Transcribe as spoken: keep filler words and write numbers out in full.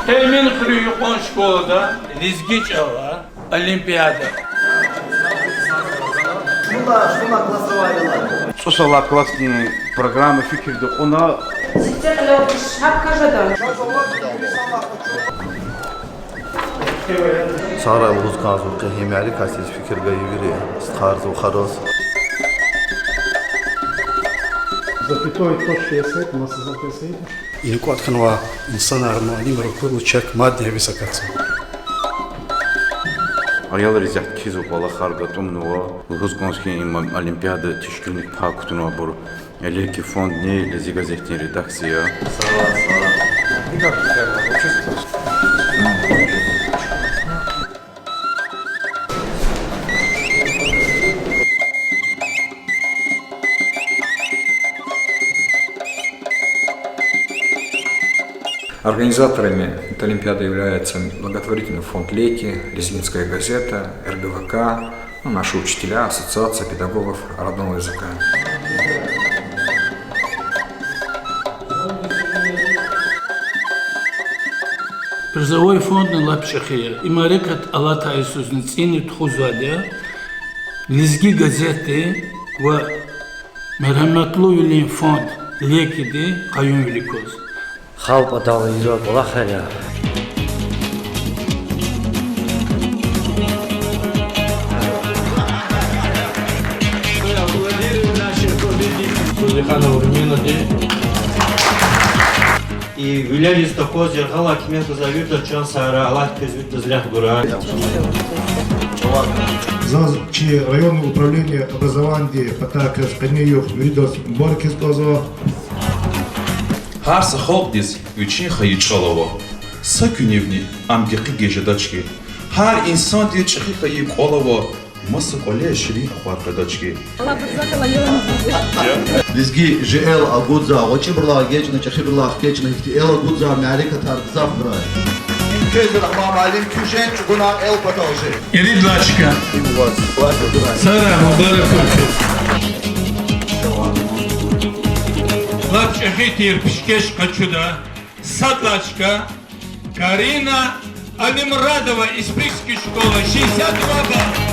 Эмин хуьруьн юкьван школада лезги чӀалан олимпиада. ЦӀусад лагьай классдин программа фикирда кьуна. Сифте кьиле гъиш гьаб каж жеда. Сагърай лугьуз кӀанзава, къе гьи мярекатдиз фикир гайи вири стхайриз, вахариз. Запятой, точка, я с этим, а с запятой. И кӀватӀ хьанвай инсанар, муаллимар акурла чак мадни гьевес акатзава. Аялриз кхьизва, кӀвалахар гатӀумнава, лугьуз кӀанзава хьи, им олимпиада тешкилуник пай кутунвайбур Леки фондни, Лезги газетдин редакция. Организаторами этой олимпиады являются благотворительный фонд Леки, Лезгинская газета, РГВК, ну, наши учителя, Ассоциация педагогов родного языка. Призовой фондни лап чӀехи я. И мярекат алатай йисузни цӀини тухузвайди я Лезги газетди ва мергьяматлувилин фонд Лекиди къаюмвилик кваз. Халкь патал ийизвай кӀвалахар я. И вилериз такваз яргъалай куьмек гузвай виридаз чан сагърай, Аллагьди квез виридаз рехъ гурай. Заз чи районное управление образованиди патай квез къенин югъ виридаз мубаракиз кӀанзава. Гьар са халкьдиз вичин хайи чӀал ава, са куьнивни ам гекъигиз жедач хьи. Гьар инсандиз чӀехи хайи кӀвал ава, маса кӀвале ширин ахвар къведач хьи. Лезги жи эл агудзавай, гъвечӀибурулай эгечӀна, чӀехибурулай хкечӀна, ихьтин эл агудзавай мярекатар гзаф хьурай. Квез, Рагьман муаллим, куь жен чӀугуна эл патал жен. Ирид лагьай чка. Сагърай, мубарак хьуй. Лап чӀехи тир пишкеш къачуда. Сад лагьай чка. Карина Алимрадова, Исприхский школа, шестьдесят два балла.